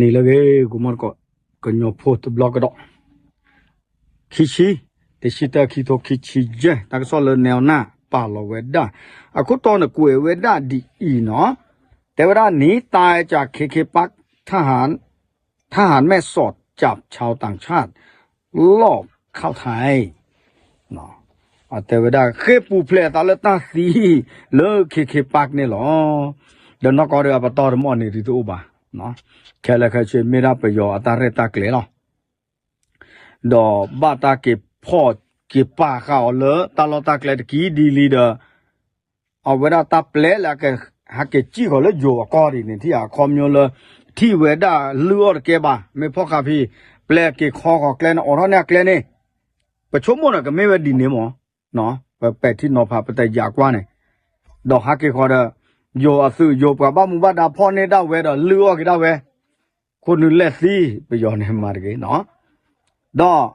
န့ၣ်လၢဂ့ၤ ကိးမီၢ်တကိး ကညီဖိတဘျီကဒီး ခံဆံ, တဆံတၢ ခံထိခံဆံယဲၢ် တၢ်ကစီၣ်လၢနဲအီနၢ်ပာ်လီၤဝဲဒၣ် အခိၣ်တီန့ၣ်ကွဲးဝဲဒၣ်ဒ်အံၤနီၤ, တဲဝဲဒၣ် หนีตายจากเคเคปาร์ค ทหาร ทหารแม่สอดจับชาวต่างชาติ ลอบเข้าไทย တဲဝဲဒၣ် ဃ့ၢ်ပူၤဖျဲးအသးလၢတၢ်သံလၢ เคเคปาร์ค န့ၣ်လီၤ. ဒီးနီၢ်ကီၢ်ဒီးအပတီၢ်တမီၢ်န့ၣ်ဒ်တအိၣ်ဘၣ်, ခဲလၢာ်ခဲဆ့မ့ၢ်ဒၣ်ပယီၤအတၢ်ရဲၣ်တၢ်ကျဲၤလီၤ. ဒီးဘၣ်တၢ်က့ၤဖီၣ်က့ၤပာ်ဃာ်အီၤလၢတၢ်လီၢ်တၢ်ကျဲတကံဒ်လံဒီး အဝဲဒၣ်တၢ်ပျဲလၢ ဟးက့ၤစံၣ်ဃီၤလၢယိၤအကီၢ်ဒ်န့ၣ် ထံၣ်အခီပညီလၢ ထံၣ်ဝဲဒၣ်လုၢ်အီၣ်တကဲဘၣ်, မ့ၢ်ဖီၣ်ဃာ်ဖဲ ပျဲက့ၤခီဃီၤကျဲန့ၣ် အိးထီၣ်န့ၢ်အကျဲန့ၣ် ပဆိကမိၣ်န့ၣ်ကမ့ၢ်ဝဲဒ်န့ၣ်မး, ပပဲာ်ထံနီၤဖးပတယာ်ကွၢ်န့ၣ်, ဒီးဟးက့ၤဃီၤဒီး ယိၤအသုးယိၤပှၤဘၣ်မူဘၣ်ဒါဖီၣ်န့ၢ်ဒၣ်ဝဲဒီးလုၢ်အီၣ်က့ၤဒၣ်ဝဲ, ခိၣ်နူာ်လဲၣ်သံ ပယီၤန့ၣ်မၤတဂ့ၤနီၤ, ဒီး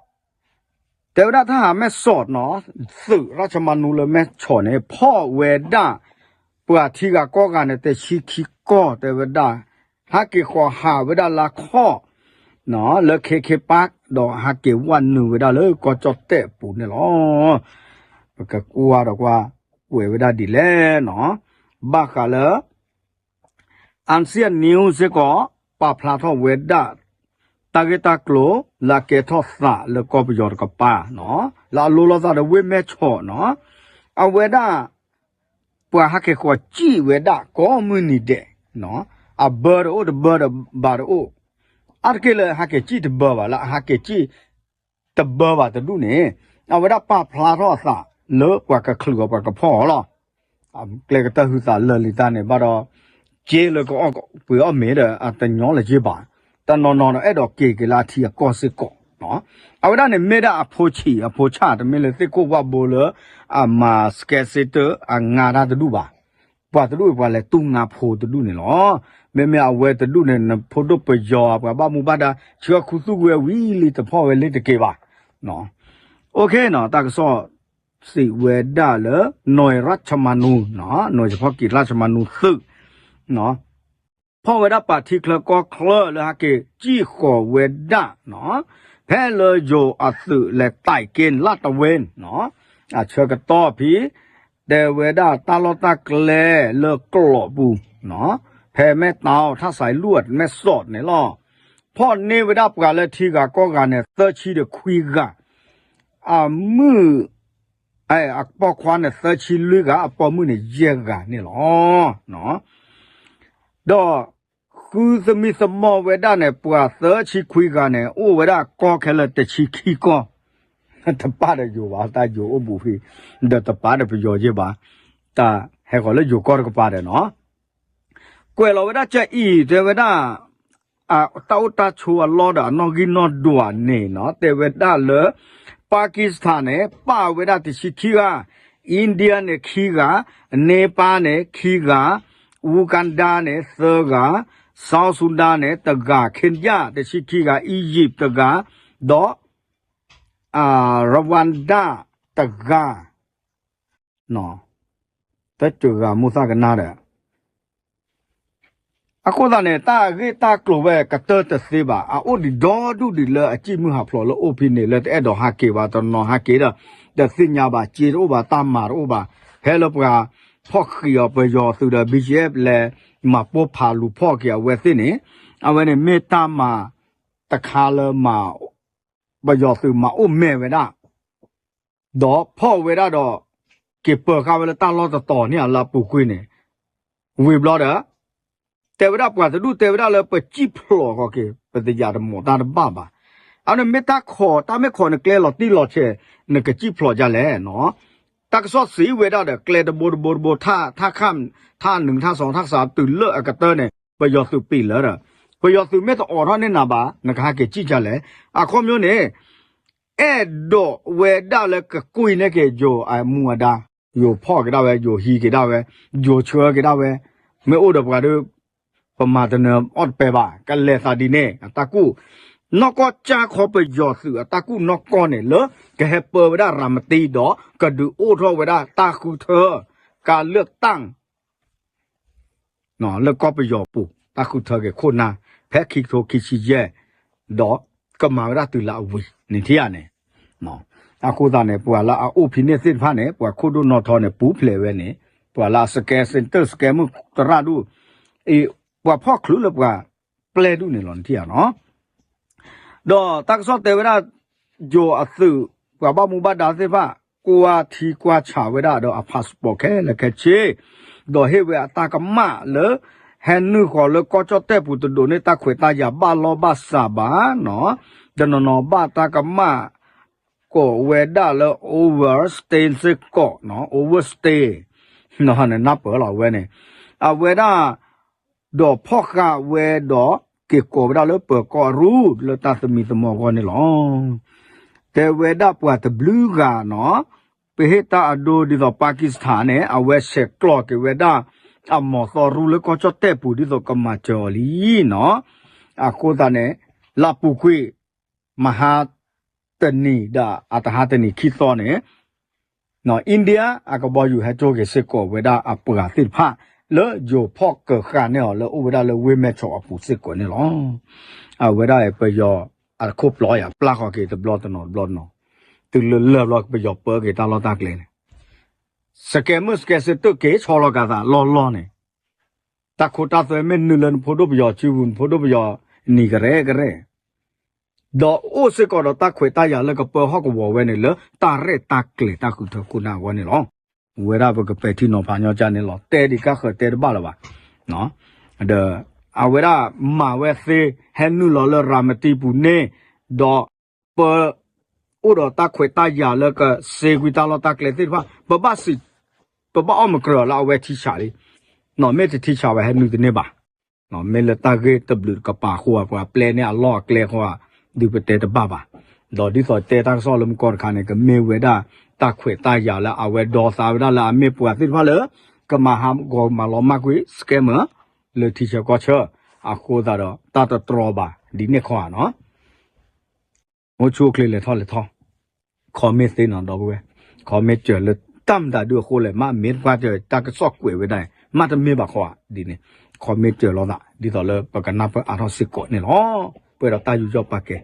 တဲဝဲဒၣ် ทหารแม่สอดနီၤ, သုးရၢၡ်မၤနူလၢမဲဆီးန့ၣ် ဖီၣ်ဝဲဒၣ် ပှၤထံဂၤကီၢ်ဂၤန့ၣ် တဆံခံကီၢ် တဲဝဲဒၣ်, ဟးက့ၤဃီၤဟးဝဲဒၣ်လၢခီၣ် လၢ เคเคปาร์ค ဒီးဟးက့ၤဝဲနုာ်ဝဲဒၣ်လၢကီၢ်ကၠီၣ်တဲၣ်အပူၤန့ၣ်လီၤ. ပကကွၢ်ဒီးကွၢ် ကွဲးဝဲဒၣ်ဒ်လဲၣ်နီၤ, ဘၣ်ဃးလၢ Asian News စ့ၢ်ကီး ပာ်ဖျါထီၣ်ဝဲဒၣ် တၢ်ဂ့ၢ်တၢ်ကျိၤလၢအကဲထီၣ်သးလၢကီၢ်ပယီၤတကပၤနီၤ, လၢအလိလီၤသးဒီးဝ့ၢ်မဲဆီးနီၤ, အဝဲဒၣ် ပှၤဟးက့ၤဃီၤစံၣ်ဝဲဒၣ်ကိးမုၢ်နံၤဒဲး, အဘၢတအိၣ်တဘၢဒီးဘၣ်တအိၣ်, အါတက့ၢ်လၢဟးက့ၤစံၣ်တဘၢဘၣ် လၢအဟးက့ၤစံၣ်တဘၢဘၣ်တဒူၣ်န့ၣ်, အဝဲဒၣ်ပာ်ဖျါထီၣ်အသးလၢပှၤကချုးအီၤပှၤကဖီၣ်အီၤလီၤ. ကျဲကတၢၢ်ဟုသးလၢာ်လံတၢ်န့ၣ် ဘၣ်ဒီး က့လၢကအီၣ်ပှ့ၤအီၣ်မ့ၤဒီး အတညီလၢၤက့ဘၣ်, တနီၤနီၤဒီးအဲၣ်ဒိးက့ၤက့ၤလၢအထံအကီၢ်စ့ၢ်ကီး, အဝဲဒၣ်န့ၣ်မ့ၢ်ဒၣ်အဖိဆံးအဖိဆၣ် တမ့ၢ်လၢသ့ၣ်ခိၣ်ဝၣ်ဘိလၢ အမၤ စကဲးစ့တၢၣ် အငါတၢ်တဒူၣ်ဘၣ်, ပှၤတဒူၣ်အံၤပှၤလဲၤတူၢ်ငါဖိတဒူၣ်န့ၣ်လီၤ. မ့မ့ၢ်အဝဲတဒူၣ်န့ၣ် နဖိဒိၣ်ပယီၤပှၤဘၣ်မူဘၣ်ဒါ ဆှၢခူသူၣ်ဝဲဝံၤလံတဖီၣ်ဝဲလံတက့ၤဘၣ်. အိၣ်ခ့နီၤ တၢ်ကစီၣ်စံးဝဲဒၣ်လၢ နွံရၢၡ်မၤနူ နွံဆဖီၣ်ကံရၢၡ်မၤနူသုး ဖီၣ်ဝဲဒၣ်ပာ်ထံချၢကီၢ်ချၢလၢဟးက့ၤစံၣ်ဃီၤဝဲဒၣ်နီၤ, ဖဲလၢယိၤအသုးလဲၤတၢ်က့ၤလၢတဝ့နီၤ, အဆၢကတီၢ်ဖဲ တဲဝဲဒၣ်တၢ်လီၢ်တၢ်ကျဲလၢကျိးပူၤနီၤ, ဖဲမဲၢ်တီ ထၣ်စဲးလူၢ် မဲၢ်စီးန့ၣ်လီၤ. ဖီၣ်န့ၢ်ဝဲဒၣ်ပှၤလၢထံဂၤကီၢ်ဂၤန့ၣ် သၢဆံဒီးခွံဂၤ, အမုၣ် အပိာ်ခွါန့ၣ် သၢဆံလွံၢ်ဂၤ, အပိာ်မုၣ်န့ၣ် ယဲၢ်ဂၤန့ၣ်လီၤ. ဒီးဃုသမံသမိးဝဲဒၣ်န့ၣ် ပှၤသၢဆံခွံဂၤန့ၣ် အိၣ်ဝဲဒၣ်ကီၢ်ခဲလၢာ်တဆံခံကီၢ်, တပာ်ဒီးယိၤဘၣ်, တၢ်ယိၤအိၣ်ဘူးဖဲ ဒီးတပာ်ဒီးပယီၤယဲၢ်ဘၣ်, တၢ်ဟဲဃီၤလၢယိၤကီၢ်တကပၤဒီးနီၤ ကွဲးလီၤဝဲဒၣ်ကအံၤ တဲဝဲဒၣ် တၢ်အိၣ်တၢ်ဆိးအလီၢ်ဒီးအနီၣ်ဂံၢ်နီၣ်ဒွးန့ၣ်နီၤ, တဲဝဲဒၣ်လၢ Pakistan န့ၣ် ပာ်ဝဲဒၣ်တဆံခံဂၤ, India န့ၣ်ခံဂၤ, Nepal န့ၣ်ခံဂၤ, Uganda န့ၣ်သၢဂၤ, South Sudan န့ၣ်တဂၤ, Kenya တဆံခံဂၤ, Egypt တဂၤ, ဒီး Rwanda တဂၤ တၢ်တဂၤမိၢ်သၣ်ကနါဒီး အဃိသတးန့ၣ် တၢ်ဂ့ၢ်တၢ်ကျိၤဝဲကတၢၢ်တသ့ဘၣ်, အအိၣ်ဒံးဒီဒူၣ်ဒံးလၢအစံၣ်မုၢ်ဟးဖျိးလၢအိၣ်ဖဲန့ၣ် လၢတအဲၣ်ဒိးဟးက့ၤဘၣ်, တနီၤဟးက့ၤဒီး တသ့ၣ်ညါဘၣ်, စ့တအိၣ်ဘၣ်, တၢ်မၤတအိၣ်ဘၣ်, ဖဲလၢပှၤဖီၣ်ဃံးအီၤပယီၤသုးဒီး ဘံၣ်ကၠံၣ်အဲၣ် လဲၤမၤပိၢ်ဖးလူၤဖီၣ်က့ၤအဝဲသ့ၣ်န့ၣ်, အဝဲန့ၣ်မ့ၢ်တၢ်မၤတခါလၢမၤ ပယီၤသုးမၤအိၣ်မဲာ်ဝဲဒၣ် ဒီးဖီၣ်ဝဲဒၣ်ဒီး က့ၤပၢၤဃာ်ဝဲလၢတၢ်လီၢ်တတီၤန့ၣ် အလၢအပူၤကွံာ်န့ၣ်, ဝံၤဘျီဒီး တဲဝဲဒၣ်ပှၤတဒူၣ်တဲဝဲဒၣ်လၢပစံၣ်ဖျိးဃီက့ၤ ပတယာ်တမီၢ်တၢ်တဘၣ်ဘၣ်. အန့ၣ်မ့ၢ်တၢ်ခိး တၢ်မ့ၢ်ခိးနကျဲလီၤတံၢ်လီၤဆဲး နကစံၣ်ဖျိးဒ်လဲၣ်နီၤ. တၢ်ကစီၣ်စံးဝဲဒၣ်ဒီး ကျဲတဘိတဘိတဘိ ထၣ်ခၣ် ထၣ်နုၤ ထၣ်စီၤ ထၣ်စး တုၤလၢအကတၢၢ်န့ၣ် ပယီၤသုးပံးလၢဒီး ပယီၤသုးမ့ၢ်တအိးထီၣ်န့ၢ်နၤဘၣ် နကဟဲက့ၤစံၣ်ဒ်လဲၣ်. အခီပညီန့ၣ် အဲၣ်ဒိးဝဲဒၣ်လၢကကွံာ်န့ၢ်က့ၤယိၤအမူအဒါ, ယိၤဖီၣ်က့ၤဒၣ်ဝဲ, ယိၤဟံးက့ၤဒၣ်ဝဲ, ယိၤဆှၢက့ၤဒၣ်ဝဲ, မ့ၢ်အိၣ်ဒီးပှၤဒီး ပမၤတနၢၤအီၣ်တပဲဘၣ်, ကလဲၤသးဒ်န့ၣ် အတၢ်ကူၣ်, နီၢ်ကီၢ်ကၠါခီပယီၤသုးအတၢ်ကူၣ်နီၢ်ကီၢ်န့ၣ် လၢကဟဲပၢဝဲဒၣ်ရၤမတံဒီး ကဒုးအိၣ်ထီၣ်ဝဲဒၣ်တၢ်ဃုထၢ ကၤလၢၢ်တၢ် လၢကီၢ်ပယီၤပူၤ တၢ်ဃုထၢက့ၤခိၣ်နၢ် ဖဲခံကထိခံဆံယဲၢ် ဒီးကမၤဝဲဒၣ်တုၤလၢအဝံၤန့ၣ်ထံၣ်ဧါန့ၣ်, အဃိသတးန့ၣ် ပှၤလၢအအိၣ်ဖဲန့ၣ်သ့ၣ်တဖၣ်န့ၣ် ပှၤခိၣ်ဒိၣ်နီၣ်ထီန့ၣ် ပူၤဖျဲးဝဲန့ၣ် ပှၤလၢအစကဲ center စကဲမုၢ်သရၣ်ဒူၣ် အံၤ ပှၤဖီၣ်ချုးလၢပှၤပျဲၢ်ဒူၣ်န့ၣ်လီၤ နထံၣ်ဧါနီၤ. ဒီးတၢ်ကစီၣ်တဲဝဲဒၣ် ယိၤအသုး ပှၤဘၣ်မူဘၣ်ဒါသ့ၣ်တဖၣ် ကွၢ်ထံကွၢ်ဆးဝဲဒၣ်ဒီးအ passport ခဲလၢာ်ခဲဆ့, ဒီးဟ့ၣ်ဝဲအတၢ်ကမၣ်လၢ ဟဲနုာ်ဃီၤလၢကီၢ်ကၠီၣ်တဲၣ်ပူၤတဒိးန့ၢ်တၢ်ခွဲးတၢ်ယာ်ဘၣ်လီၢ်ဘၣ်စးဘၣ်နီၤ, တနီၤနီၤဘၣ်တၢ်ကမၣ် ကိးဝဲဒၣ်လၢ overstay စ့ၢ်ကီးနီၤ, overstay နၢ်ပၢၢ်လီၤအဝဲန့ၣ်, အဝဲဒၣ် ဒီးဖီၣ်ဃာ်ဝဲဒီး က့ၤကိးဝဲဒၣ်လၢပၢၤကီၢ်အရူၢ် လၢတၢ်သမံသမိးအဂီၢ်န့ၣ်လီၤ. တဲဝဲဒၣ်ပှၤတဘျုးဂၤနီၤ, ပဟ့ၣ်တၢ်အဒိဒ်သိး Pakistan န့ၣ် အဝဲဆဲးကျိးက့ၤဝဲဒၣ် အမီၤသီရူလၢကီၢ်ကၠီၣ်တဲၣ်ပူၤဒ်သိးကမၤစၢၤအီၤလံနီၤ. အဃိသတးန့ၣ် လၢအပူၤကွံာ် မဟါတနံၤဒီးအတဟါတနံၤခံသီန့ၣ် India အကဘီယူၤဟဲစိာ်က့ၤစ့ၢ်ကီးဝဲဒၣ်အပှၤသ့ၣ်တဖၣ် လၢယိၤဖီၣ်ကၢၤဃာ်န့ၢ်အီၤလၢအိၣ်ဝဲဒၣ်လၢဝ့ၢ်မဲၢ်ဆီးအပူၤစ့ၢ်ကီးန့ၣ်လီၤ. အဝဲဒၣ်ပယီၤအခိၣ်ပျီယၤ ပျၢ်ဃီၤက့ၤတဘျီတနီၤတဘျီတနီၤ, တုၤလၢလၢၢ်ဘျီပယီၤပၢက့ၤတၢ်လီၢ်တၢ်ကျဲန့ၣ် စကဲမုၢ်စကဲစ့းတၢၢ်က့ၤဆီလီၤကးသးလီၢ်လီၢ်န့ၣ်, တၢ်ခိတၢ်သွဲမ့ၢ်နုာ်လၢနဖိဒိၣ်ပယီၤစုပူၤ နဖိဒိၣ်ပယီၤနံၤကရဲကရဲ ဒီးအိၣ်စ့ၢ်ကီးဒီးတၢ်ခွဲးတၢ်ယာ်လၢကပၢဟီၣ်ကဝီၤဝဲန့ၣ် လၢတၢ်ရဲၣ်တၢ်ကျဲၤတၢ်ဃုထၢခိၣ်နၢ်အဂီၢ်န့ၣ်လီၤ. ဝဲဒၣ်ပကပဲာ်ထံနီၤဖးညီကၢ်န့ၣ်လီၤ. တဲဒံးကါဃၢၤတဲတဘၣ်လၢၤဘၣ်. ဒီးအဝဲဒၣ်မၤဝဲသ့ ဟဲနုာ်လီၤလၢရၤမတံပူၤန့ၣ်, ဒီးပ အိၣ်ဒီးတၢ်ခွဲးတၢ်ယာ်လၢကစ့ကွံာ်တၢ်လီၢ်တၢ်ကျဲသ့ၣ်တဖၣ် ပဘၣ်စံး ပဘၣ်အီၣ်မုၢ်ကြၢးလၢအဝဲထံဆးလံ. မ့ၢ်တထံဆးဘၣ်ဟဲနုာ်တန့ၢ်ဘၣ်. မ့ၢ်လၢတၢ်ဂ့ၢ်တဘျုးတကပၤအဃိ ပှၤပျဲန့ၢ်အလီၢ်အကျဲအဃိ ဒုးပတဲတဘၣ်ဘၣ်. ဒီးဒ်သိးတဲတၢ်ကစီၣ်လၢမုၢ်ကီၢ်တခါန့ၣ် ကမ့ၢ်ဝဲဒၣ်တၢ်ခွဲးတၢ်ယာ်လၢအဝဲဒိးသးဝဲဒၣ်လၢအမ့ၢ်ပှၤသ့ၣ်တဖၣ်လၢ ကမၤဟးဂီၤမၤလီၤမၢ်ကွံာ် scammer လၢထံဆၢကီၢ်ဆၢ အဃိသတးဒီး တၢ်တတြီဘၣ်ဒ်န့ၣ်ခီဧါနီၤ. အိၣ်ဆူၣ်အိၣ်ချ့လဲၤထီၣ်လဲၤထီၣ်, ခီမ့ၢ်သ့နီၤ ဒီပုၢ်ဝဲၢ်, ခီမ့ၢ်စၢၤလၢတၢ်မတၤဒုအဃိလဲၣ် မ့ၢ်မ့ၢ်ပှၢ်တၢ်ကစီၣ်ကွဲးဝဲဒၣ် မ့တမ့ၢ်ဘၣ်ခီဧါဒ်န့ၣ်, ခီမ့ၢ်စၢၤလိာ်သး ဒ်သိးလၢပကနၢ်ပၢၢ်အါထီၣ်စ့ၢ်ကီးန့ၣ်လီၤ. ပှဲၤဒီးတၢ်ယူးယီၣ်ပာ်ကဲ